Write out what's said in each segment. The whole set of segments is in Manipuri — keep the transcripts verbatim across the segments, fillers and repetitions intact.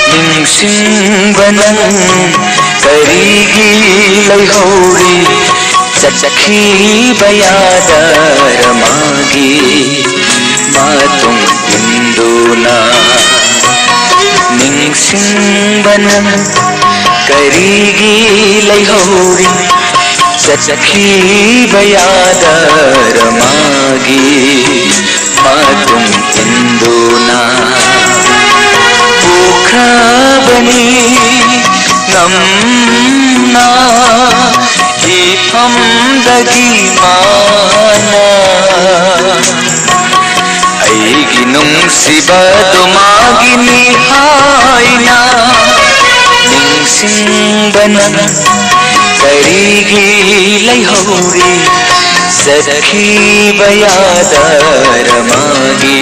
ꯅꯤꯡꯁꯤꯡꯕ ꯅꯪ ꯀꯔꯤꯒꯤ ꯂꯩꯍꯧꯔꯤ? ꯆꯠꯈꯤꯕ ꯌꯥꯗꯔ ꯃꯥꯒꯤ ꯃꯇꯨꯡ ꯏꯟꯗꯨꯅ? ꯅꯤꯡꯁꯤꯡꯕ ꯅꯪ ꯀꯔꯤꯒꯤ ꯂꯩꯍꯧꯔꯤ? ꯆꯠꯈꯤꯕ ꯌꯥꯗꯔ ꯃꯥꯒꯤ ꯃꯇꯨꯡ ꯏꯟꯗꯨꯅ ꯄꯨꯈ꯭ꯔꯕꯅꯤ ꯅꯝꯅ ꯏꯐꯝꯗꯒꯤ ꯃꯥꯅ꯫ ꯑꯩꯒꯤ ꯅꯨꯡꯁꯤꯕꯗꯣ ꯃꯥꯒꯤꯅꯤ ꯍꯥꯏꯅ ꯅꯤꯡꯁꯤꯡꯕꯅ ꯀꯔꯤꯒꯤ ꯂꯩꯍꯧꯔꯤ? ꯆꯠꯈꯤꯕ ꯌꯥꯗꯔ ꯃꯥꯒꯤ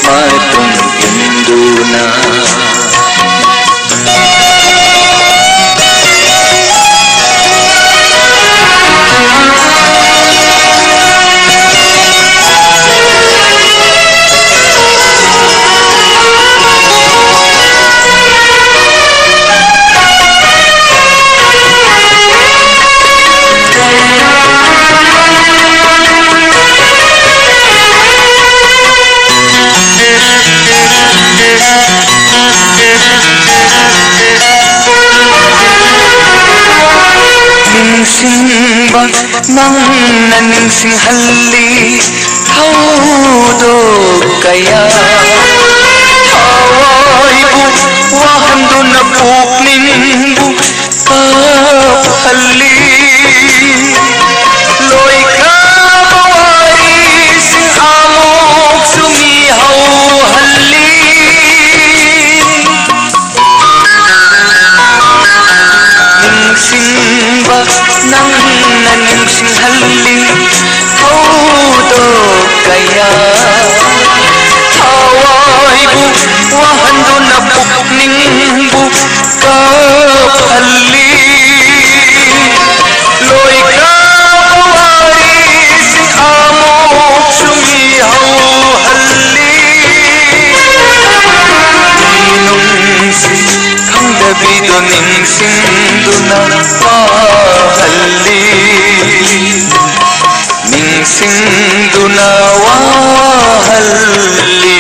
ꯃꯇꯨꯡ ꯏꯟꯗꯨꯅ꯫ ꯅꯤꯡꯁꯤꯡꯕ ꯅꯪꯅ ꯅꯤꯡꯁꯤꯡꯍꯜꯂꯤ ꯊꯧꯗꯣꯛ ꯀꯌꯥ꯫ ꯊꯋꯥꯏꯕꯨ ꯋꯥꯍꯟꯗꯨꯅ ꯄꯨꯛꯅꯤꯡꯕꯨ ꯀꯥꯞꯍꯜꯂꯤ꯫ ꯂꯣꯏꯈ꯭ꯔꯕ ꯋꯥꯔꯤꯁꯤꯡ ꯑꯃꯨꯛꯁꯨ ꯃꯤꯍꯧꯍꯜꯂꯤ꯫ ꯅꯤꯡꯁꯤꯡꯕ ꯅꯪꯅ ꯅꯤꯡꯁꯤꯡ ꯍꯜꯂꯤ꯫ ꯊꯧꯗꯣꯛ ꯀꯌꯥ ꯊꯋꯥꯏꯕꯨ ꯋꯥꯍꯟꯗꯨꯅ ꯄꯨꯛꯅꯤꯡꯕꯨ ꯀꯥꯞꯍꯜꯂꯤ꯫ ꯂꯣꯏꯈ꯭ꯔꯕ ꯋꯥꯔꯤꯁꯤꯡ ꯑꯃꯨꯛꯁꯨ ꯃꯤꯍꯧꯍꯜꯂꯤ꯫ ꯃꯤꯅꯨꯡꯁꯤ ꯈꯪꯗꯕꯤꯗꯣ ꯅꯤꯡꯁꯤꯡꯗꯨꯅ ꯋꯥꯍꯜꯂꯤ꯫ ꯅꯤꯡꯁꯤꯡꯗꯨꯅ ꯋꯥꯍꯜꯂꯤ꯫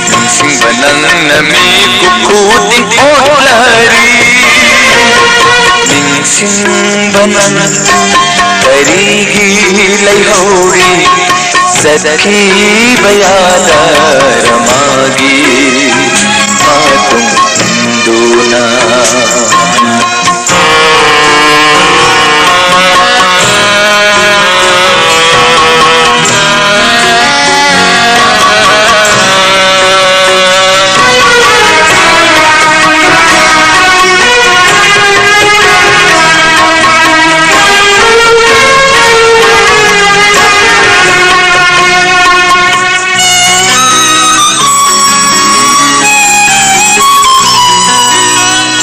ꯅꯤꯡꯁꯤꯡꯕ ꯅꯪꯅ ꯃꯤꯀꯨꯞ ꯈꯨꯗꯤꯡ ꯑꯣꯠꯂꯔꯤ꯫ ꯅꯤꯡꯁꯤꯡꯕ ꯅꯪ ꯀꯔꯤꯒꯤ ꯂꯩꯍꯧꯔꯤ? ꯆꯠꯈꯤꯕ ꯌꯥꯗꯔ ꯃꯥꯒꯤ ꯃꯇꯨꯡ ꯏꯟꯗꯨꯅ꯫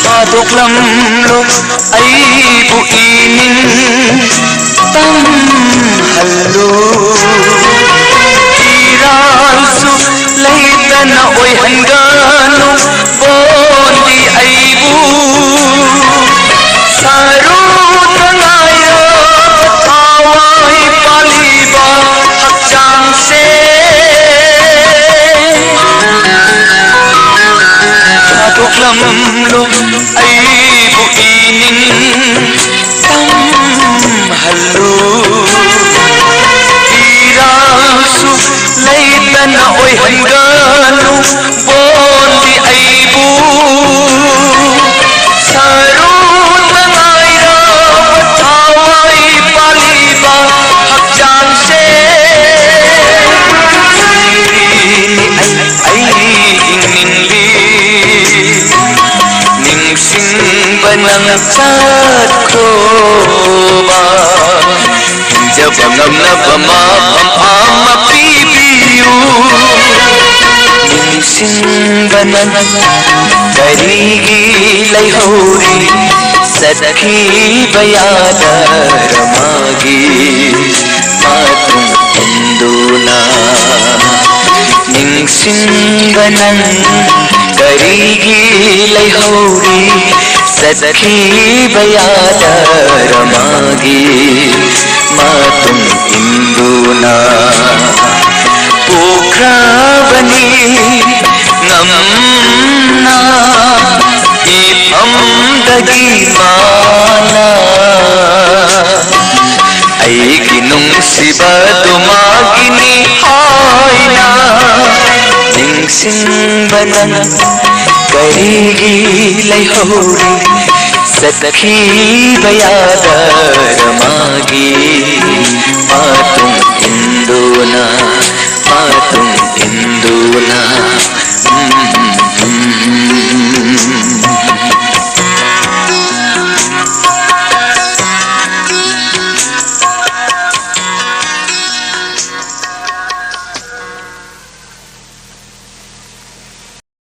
ꯊꯥꯗꯣꯛꯂꯝꯂꯣ ꯑꯩꯕꯨ ꯏꯅꯤꯡ ꯇꯝꯍꯜꯂꯨ꯫ ꯏꯔꯥꯜꯁꯨ ꯂꯩꯇꯅ ꯑꯣꯏꯍꯟꯒꯅꯨ ꯕꯣꯟꯗꯤ ꯑꯩꯕꯨ꯫ ꯁꯔꯨꯗ ꯉꯥꯏꯔꯕ ꯊꯋꯥꯏ ꯄꯥꯜꯂꯤꯕ ꯍꯛꯆꯥꯡꯁꯦ ꯊꯥꯗꯣꯛꯂꯝꯂꯣ ꯑꯩꯕꯨ ꯏꯅꯤꯡ ꯇꯝꯍꯜꯂꯨ꯫ ꯏꯔꯥꯜꯁꯨ ꯂꯩꯇꯅ ꯑꯣꯏꯍꯟꯒꯅꯨ ꯕꯣꯟꯗꯤ ꯑꯩꯕꯨ꯫ ꯁꯔꯨꯗ ꯉꯥꯏꯔꯕ ꯊꯋꯥꯏ ꯄꯥꯜꯂꯤꯕ ꯍꯛꯆꯥꯡꯁꯦ ꯍꯤꯡꯂꯤꯅꯤ ꯑꯩ, ꯑꯩ ꯍꯤꯡꯅꯤꯡꯂꯤ꯫ ꯅꯤꯡꯁꯤꯡꯕ ꯅꯪ ꯆꯠꯈ꯭ꯔꯣꯕ꯫ ꯆꯠꯄ ꯉꯝꯅꯕ ꯃꯐꯝ ꯑꯃ ꯄꯤꯕꯤꯌꯨ꯫ ꯅꯤꯡꯁꯤꯡꯕ ꯅꯪ ꯀꯔꯤꯒꯤ ꯂꯩꯍꯧꯔꯤ? ꯆꯠꯈꯤꯕ ꯌꯥꯗꯔ ꯃꯥꯒꯤ ꯃꯇꯨꯡ ꯏꯟꯗꯨꯅ? ꯅꯤꯡꯁꯤꯡꯕ ꯅꯪ ꯀꯔꯤꯒꯤ ꯂꯩꯍꯧꯔꯤ? ꯆꯠꯈꯤꯕ ꯌꯥꯗꯔ ꯃꯥꯒꯤ ꯃꯇꯨꯡ ꯏꯟꯗꯨꯅ? ꯄꯨꯈ꯭ꯔꯕꯅꯤ ꯉꯝꯅ ꯏꯐꯝꯗꯒꯤ ꯃꯥꯅ꯫ ꯑꯩꯒꯤ ꯅꯨꯡꯁꯤꯕꯗꯨ ꯃꯥꯒꯤꯅꯤ ꯍꯥꯏꯅ꯫ ꯅꯤꯡꯁꯤꯡꯕ ꯅꯪ ꯀꯔꯤꯒꯤ ꯂꯩꯍꯧꯔꯤ? ꯆꯠꯈꯤꯕ ꯌꯥꯗ